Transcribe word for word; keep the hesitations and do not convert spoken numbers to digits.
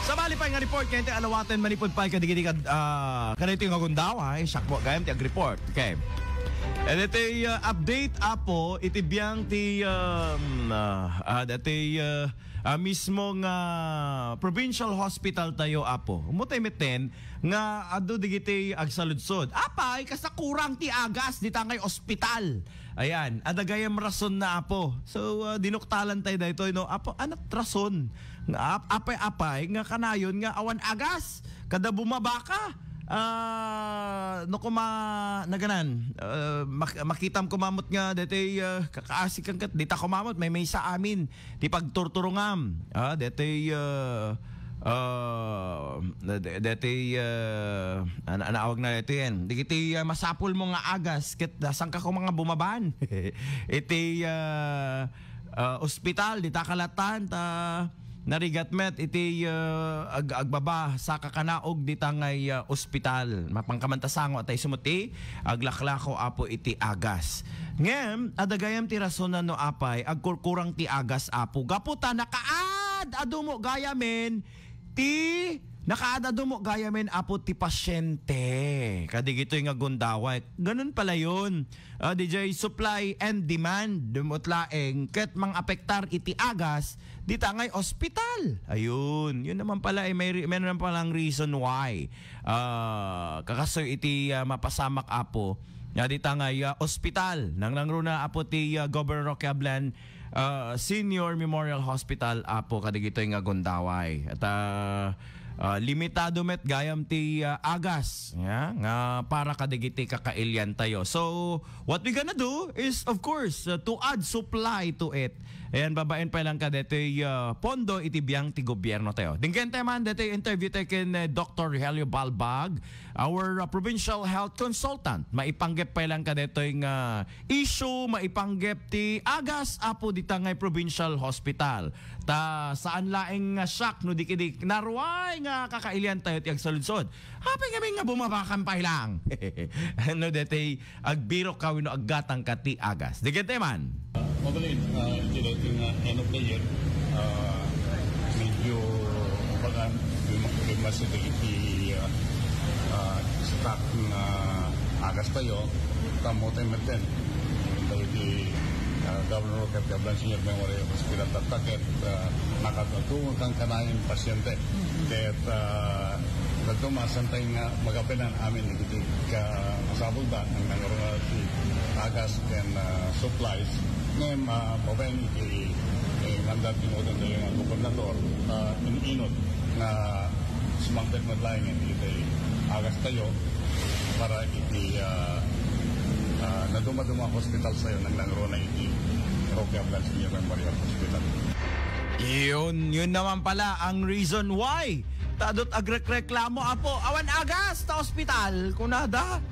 Sabali pay nga report, kayat alawaten manipud pay kadigidi kad, ah, kadaytoy nga gundaway, siak po gayam ti agreport. Okay. And iti, ah, update, Apo, iti biang ti, um, ah, ah, dati, ah, ah, mismo nga provincial hospital tayo, Apo. Umutay meten nga adu digiti agsaludsod. Apay, kasta kurang ti agas, dita ngay ospital. Ayan, adda gayam rason na, Apo. So, ah, dinuktalan tayo daytoy, no? Apo, anat rason? Nga ap-, apay-apay nga kanayon nga awan agas, kada bumaba ka, ah, no kuma-, naganan, ah, mak-, makitam kumamot nga daytoy, ah, kakaasi kan ket, dita kumamot, maymaysa amin ti pagturturungam. Ah, daytoy, ah, ah, da-, da-, daytoy, ah, ana-, anaawag na daytoy yan. Digiti, ah, masapul mo nga agas, ket, ah, saan ka kung mga bumaban? Iti, ah, ah, ospital, dita kalatan, ta narigat met iti, ah, ag-, agbaba sa kakanaog dita ngay, ah, ospital. Mapangkaman ta sango, ta isu met ti aglaklako, Apo, iti agas. Ngem, adda gayam ti rason no apay, agkurkurang ti agas, Apo. Gapu ta nakaad-adu mo gayamen ti, nakaad-adu mo gayamen, Apo, ti pasyente. Kadigitoy nga gundaway. Ganun pala yun. Ah, D J, supply and demand. Dumut laeng. Ket mang-apektar iti agas, dita ngay ospital. Ayun. Yun naman pala, eh, may, re-, may naman palang reason why. Ah, kakasoy iti, ah, mapasamak, Apo. Nga dita ngay, ah, ospital. Nangnangruna, Apo, ti, ah, Governor Roque Ablan, ah, Senior Memorial Hospital, Apo, kadigitoy nga gundaway. At, ah, ah, limitado met gayam ti, ah, agas, ya, nga para kadigiti kakailian tayo. So, what we gonna do is, of course, uh, to add supply to it. Ayan, babaen pa lang kadetoy, uh, pondo iti biang ti gobyerno tayo. Dinggen tayo man, detoy interview tayo ken, uh, Doctor Rogelio Balbag, our, uh, provincial health consultant. Maipanggep pa lang kadetoy nga issue, maipanggep ti agas, Apo, dita ngay provincial hospital. Ta saan laeng nga siak no di kidi naruay nga kakailian tayo ti agsaludsod. Apay ngamin nga bumabakan pay lang. Ano deti agbirok ka wenno aggatang ka ti agas? Dinggen tayo man. Mabalin, ah, iti daytoy nga end of the year, ah, medyo, kumbaga, medyo mas iti, ah, ah, stock nga agas tayo, tammo tayo metten. Dagiti, ah, Governor Roque Ablan Senior Memorial Hospital, tatta ket, ah, nakatutukan kanayon pasyente. Ket, ah, dadto masantayo nga magapenan amin dagiti ka-, masapulda nga nangruna ti agas ken, ah, supplies. Ngem, ah, babaen iti, eh, mandat ti nuotan tayo nga gobernador, ah, in-inut nga sumangpet met laeng iti agas tayo para iti, ah, ah, naduma-duma hospital tayo, nangnangruna iti Roque Ablan Senior Memorial Hospital. Yun, yun naman pala ang reason why. Tadot agrekreklamo, Apo. Awan agas ta ospital. Kunada,